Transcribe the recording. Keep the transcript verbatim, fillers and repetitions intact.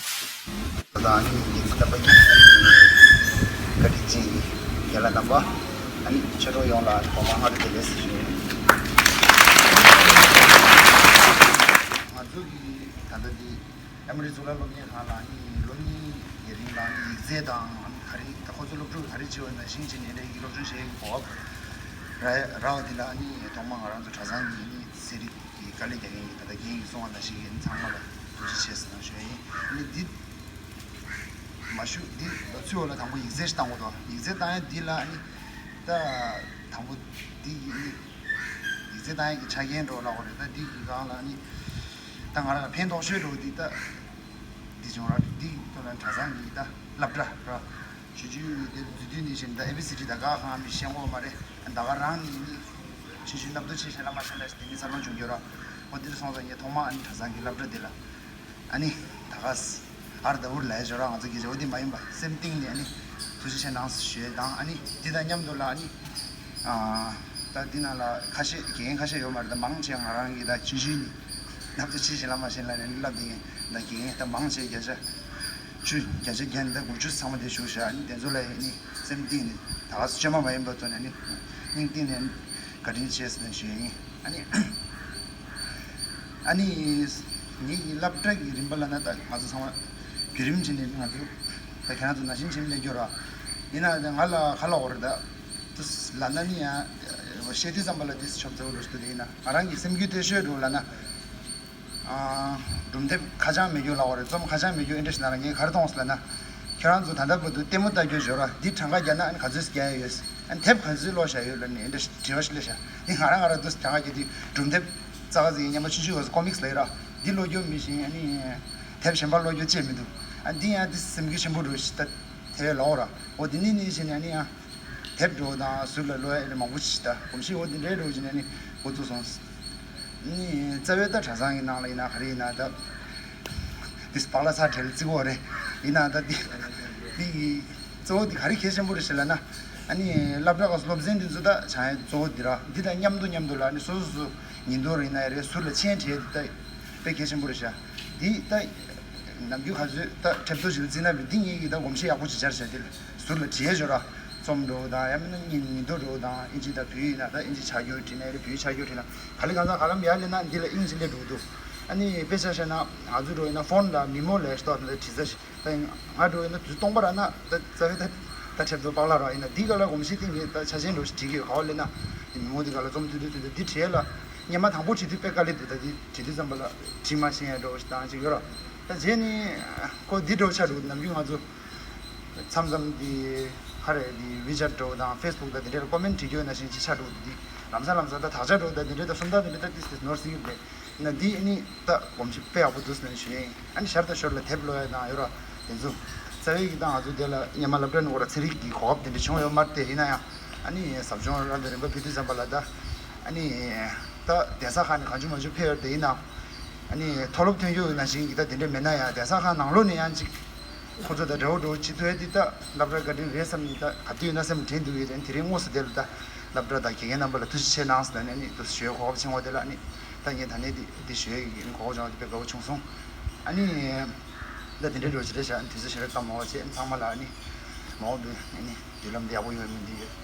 ད་ཨ་ནི་ངེད་ཀྱི་ད་པ་ཡིན། བཀའ་དྲིན་ཅན་གྱི་རྒན་ལགས་རྣམ་པ། ཨ་ནི་ཆོས་གྲོགས་ཡོངས་ལ་ཐོག་མར་སྔ་དྲོ་བདེ་ལེགས་ཟེར་ཞུ་ཡིན། ང་ཚོ་གི་ད་ལྟ་འདི་ཨེ་མོ་རི་གཙུག་ལག་སློབ་གཉེར་ཁང་ལ་ཨ་ནི་ལོ་གཉིས་ཀྱི་རིང་ལ་ཨ་ནི་ཡིག་ཚད་དང་ཨ་ནི་ག་རེ་ད་ཁོ་ཚོ་སློབ་ཕྲུག་ག་རེ་བྱེད་འོས་ན་ཤེས་བྱས་ནས་འདྲ་ཡི་སློབ་སྦྱོང་བྱེད་ཀྱི་གོ་སྐབས་རག་རག་པ་འདི་ལ་ཨ་ནི་ཐོག་མར་ང་རང་ཚོ་གྲྭ་ཚང་གི་ཨ་ནི་ཚན་རིག་གི་དཀའ་ལས་རྒྱག་མཁན་གྱི་ད་ལྟ་རྒན་གྱིས་གསུངས་པ་ནང་བཞིན་གྱི་ཚང་མ་ལ་ཐུགས་རྗེ་ཆེ་ཟེར་ནང་ཞུ་ཡ་ཡིན། ཨ་ནི་འདི་མ་ཞུ་འདི་ཚུར་འོག་ལ་དང་པོ་ཡིག་ཚད་ཞིག་བཏང་དགོས་འདུག་ཡིག་ཚད་བཏང་ཡ་འདི་ལ་ཨ་ནི་ད་དང་པོ་འདི་ཡིག་ཚད་བཏང་ཡ་གི་ཆ་རྐྱེན་འགྲོ་ལབ་དགོས་རེད། ད་འདི་གི་སྒང་ལ་ཨ་ནི་ད་ང་རང་ལ་ཕན་ཐོགས་ཤོས་འགྲོ་འདི་ད་འདི་བྱུང་ར། འདི་ཐོག་ལ་གྲྭ་ཚང་གི་ད་སློབ་གྲྭ་ར། ཆུང་ཆུང་དེ་འཛུལ་དུས་ནས་བཞིན་ད་ཨེ་བི་སི་ཌི་ད་ག་གང་མི་ཤེས་ངོ་མ་རེད། ད་ག་རང་ནས་ནི་ཆུང་ཆུང་ནབ་ཏུ་ཆེ་ཤེས་ལ་མ་ཤེས་ལ་དེ་ནི་ས་ལོང་བྱུང་རྒྱུ་ར། འོ་འདིར་སོང་ཙང་ངས་ཐོག་མ་ཨ་ནི་གྲྭ་ཚང་གི་སློབ་གྲྭ་འདི་ལ་ཨ་ནི་ད་ག་ཨར་ད་འུར་ལས་འབྱོར་ར་ང་ཚོ་གི་འཇོག་འདི་མ་ཡིན་པ་སེམས་གཏིང་ནས་ཨ་ནི་ཐུགས་རྗེ་ཆེ་གནང་ཞུས་དང་ཨ་ནི་འདི་དང་མཉམ་དུ་ལ་ཨ་ནི་ད་འདི་ནང་ལ་ཁ་ཤས་རྒན་ཁ་ཤས་ཡོད་མ་རེད། ད་མང་ཆེ་ང་རང་གི་ད་ཆུང་ཆུང་ནས་ནབ་ཏུ་ཆེ་ཤེས་ལ་མ་ཤེས་ལ་ནི་བསླབ་བསྡད་མཁན་ད་རྒན་ད་མང་ཆེ་བརྒྱ་ཆ་བཅུ་བརྒྱ་ཆ་བརྒྱ་ནས་ད་དགུ་བཅུ་ཚང་མ་དེ་བཞུགས་ཤག་ཨ་ནི་དེ་ཚོ་ལ་ཨ་ནི་སེམས་གཏིང་ནས་ད་ག་སུ་བཅོས་མ་མ་ཡིན་པ་ཐོག་ནས་ནི་སྙིང་གཏིང་ནས་བཀའ་དྲིན་ཆེ་ཟེར་ནས་ཞུ་ཡ་ཡིན། ཨ་ནི་ཨ་ནི་ངེད་ཀྱི་སློབ་གྲྭ་གི་རིམ་པ་ལ་ན་ད་ང་ཚོ་ཚང་མ་བརྒྱུད་རིམ་བྱས་ནས་ང་ཚོ་ད་ཁྱེད་རང་ཚོ་ནང་བཞིན་བྱས་ནས་སླེབས་རྒྱུ་ར། ཡིན་ན་ད་ང་ལ་ག་ལ་འོ་རེད་ད། དུ་ལབ་ན་ནི་ཡང་བཤད་དུས་ཙམ་པ་ལ་དུས་ཆོབ་ཚ་བོ་རུ་སྟོད་དེ་ཡིན་ན་ང་རང་གི་སེམས་རྒྱུད་དེ་ཤོད་འགྲོ་ལབ་ན། སྒྲུང་དེབ་ཁ་བྱང་མེད་རྒྱུ་ལ་འོ་རེད། རྩོམ་ཁ་བྱང་མེད་རྒྱུ་ཨེ་འདྲ་ཞིག་ན་ལ་ངས་ག་རེ་མཐོང་སོང་ལབ་ན། ཁྱེད་རང་ཚོ་ད་ལྟ་བར་དུ་ལྟད་མོ་ལྟ་རྒྱུ་འབྱོར་བ་འདི་གྲངས་ཀ་བརྒྱབ་ན་ཨ་ནི་ག་ཚོད་རྒྱག་ཡ་ཡོད། ཨ་ནི་དེབ་ག་ཚོད་ཀློག་བཞག་ཡོད་ལབ་ནས་ཨེ་འདྲ་ཞིག་དྲི་བ་ཞིག་སླེབས་ཤག་འདི་ང་རང་ང་རང་དུ་གྲངས་ཀ་བརྒྱབ་དུས་སྒྲུང་དེབ་རྩ་ཁ་ཟིག་ཡིན་སྙམ་པ་ཆུང་ཆུང་ག་ཚོད་ཀོ་མིག་སི་ལབ་ཡོད་ར། འདི་ཀློག་རྒྱུ་མི་ཤེས། ཨ་ནི་དེབ་གཞན་པ་ཀློག་རྒྱུ་ཅེས་མི་འདུག་ཨ་འདི་ཡང་འདི་སེམས་རྒྱུད་ཆེན་པོ་འགྲོ་ཞིག་ད་དེ་བས་ལོག་ར། འོ་འདི་ནི་ནི་བཞིན་ཨ་ནི་ཡང་། དེབ་འགྲོ་དང་ཟུར་ལ་ཀློག་ཡ་ཨེ་མང་པོ་ཞིག་ད་གོམས་གཤིས་འོ་འདི་འདྲའི་འགྲོ་བཞིན་ནས་ནི་འགོ་བཙུགས་སོང་། ནི་རྩ་བའི་ད་གྲྭ་ཚང་གི་ནང་ལ་ཡིན་ན་ག་རེ་ཡིན་ན་ད་འདི་སྤག་ལ་ཚ་བྲེལ་རྩི་གོ་རེད། ཡིན་ན་ད་འདི་འདི་གཙོ་བོ་འདི་ག་རེ་གལ་ཆེན་པོ་རེད་ཞེས་ལབ་ན། ཨ་ནི་སློབ་གྲྭ་ག་སློབ་ཚན་འདི་ཚོ་ད་བྱང་ཡ་གཙོ་བོ་འདི་ར། འདི་དང་མཉམ་དུ་མཉམ་དུ་ལ་ནི་སོ་སོ་སོ་ཉིན་ཐོ་རེ་ཡིན་ན་ཡ་རེད། ཟུར་ལ་མཆན་བྲིས་འདི་ད་དཔེ་གལ་ཆེན་པོ་རེད་ཤག་འདི་ད་ནམ་རྒྱུན་ག་ཚོད་ད་ཁྲེབ་ཏོ་ཞིག་ལ་བརྩིས་ན་བི་འདི་ངེད་ཀྱིས་ད་གོམས་གཤིས་ཡག་པོ་ཅིག་སྦྱར་བྱས་འདི་ལ་ཟུར་ལ་བྲིས་ཡས་ཞོར་ར་རྩོམ་འགྲོ་དང་ཡང་མིན་ན་ཉིན་ཉིན་ཐོ་འགྲོ་དང་ཨིན་ཇི་དང་བོད་ཡིན་ན་ད་ཨིན་ཇི་ཆ་རྒྱུས་བྲིས་ན་ཡ་རེད། བོད་ཡིག་ཆ་རྒྱུས་བྲིས་ན་ག་ལེ་གང་ཟག་ག་ལམ་ཡར་སླེབས་ན་འདི་ལ་ཨིན་ཇི་སླེབས་འགྲོ་གི་འདུག་ཨ་ནི་དཔེ་ཆ་བཤད་ན་ང་ཚོ་འགྲོ་ཡིན་ན་ཕོན་ལ་མི་མོ་ལས་ཤ་སྟོག་དེ་འདྲ་བྲིས་ས་ཞིག་ད་ང་འགྲོ་ཡིན་ན་དུས་སྟོང་པ་ར་ན་ད་རྩ་བའི་ད་ད་ཁྲེབ་ཏོ་སྤག་ལ་ར་ཡིན་ན་འདི་ག་ལ་གོམས་གཤིས་སྟེང་གི་ད་ཆ་ཆེན་འགྲོ་ཞིག་བྲིས་གི་ཡོད། ག་བ་སླེབས་ན་འདི་མི་མོ་འདི་ག་ལ་རྩོམ་ཐུང་ཐུང་ཐུང་ཐུང་འདི་བྲིས་ལ་སྔོན་མ་དང་པོ་བྲིས་དུས་དཔེ་དཀའ་ལས་འདུག་ད་འདི་བྲིས་དུས་ཙམ་པ་ལ་བྲིས་མ་ཤེས་ཡ་འགྲོ་ཞིག་དང་ཅིག་ཡོད་ར། ད་རྗེས་ནི་ཁོ་འདི་འགྲོ་ཆ་འགྲོ་ནམ་རྒྱུན་ང་ཚོ་མཚམས་མཚམས་འདི་ཧ་རེ་འདི་ཝི་ཆེ་ཊི་འགྲོ་དང་ཕེ་སི་བུག་དང་འདི་འདྲའི་ལ་ཀོ་མེན་ཊི་བྲིས་རྒྱུ་ཡོད་ན་ཤིང་ཅི་ཆ་འགྲོ་འདི་ལམ་སང་ལམ་སང་ད་དག་ཆ་འགྲོ་ད་འདི་འདྲའི་ད་སུམ་རྟགས་འདི་འདྲའི་ད་ཏིས་ཏིས་ནོར་སི་ཡོད་རེད། ན་འདི་ནི་ད་གོམས་གཤིས་དཔེ་ཡག་པོ་འདུག་ཟེར་ནས་ཞུ་ཡིན། ཨ་ནི་ཞར་དང་ཞོར་ལ་དེབ་ཀློག་ཡ་དང་ཡོད་ར། དེ་ཚོ་རྩ་བའི་གི་ད་ང་ཚོ་དེ་ལ་སྔོན་མ་སློབ་གྲྭ་ནས་འོ་ར་ཚན་རིག་གི་གོ་སྐབས་དེ་འདྲ་བྱུང་ཡོད་མ་རེད་དེ་ཡིན་ན་ཡང་ཨ་ནི་ཟབ་སྦྱོང་ར་ད་རིམ་པ་ཕེབས་དུས་ཙམ་པ་ལ་ད་ཨ་ནི་ད་གདན་ས་ཁག་ནས་གང་བྱུང་མང་བྱུང་ཕེབས་ཡོད་དེ་ཡིན་ན་ཨ་ནི་མཐོ་སློབ་ཐོན་རྒྱུ་ནང་བཞིན་གི་ད་དེ་འདྲ་མེད་ན་ཡང་གདན་ས་ཁག་ནང་ལོགས་ནས་ཡང་ཅིག་ཁོ་ཚོ་དང་འདྲ་བོ་འགྲོ་བྱེད་ཐུབ་ཡ་འདི་ད་སློབ་གྲྭ་བཀའ་དྲིན་རེད་བསམ་ནས་ད་ག་དུས་ཡིན་ན་སེམས་དྲན་འདུག་ཡོད་དེ་དེ་རིང་དངོས་སུ་དེ་ལ་ད་སློབ་གྲྭ་དང་དགེ་རྒན་རྣམ་པ་ལ་ཐུགས་རྗེ་ཆེ་གནང་ཟེར་ནས་ནི་དུ་ཞུ་ཡ་གོ་སྐབས་ཆེན་པོ་དེ་ལ་ནི་ད་ངས་ད་ནས་འདི་འདི་ཞུ་ཡ་གི་གོ་སྐབས་བྱུང་བ་དེ་དཔེ་དགའ་བོ་བྱུང་སོང་། ཨ་ནི་ད་དེ་འདྲའི་འགྲོ་ཆེ་རེད་ཤག་དུས་ཚོད་ཞེ་དྲག་སྐམ་མ་བ་བྱས་ཚང་མ་ལ་ཨ་ནི་མ་འོངས་པའི་ཨ་ནི་མདུན་ལམ་འདི་ཡག་པོ་ཡོང་བའི་སྨོན་འདུན་ཡོད།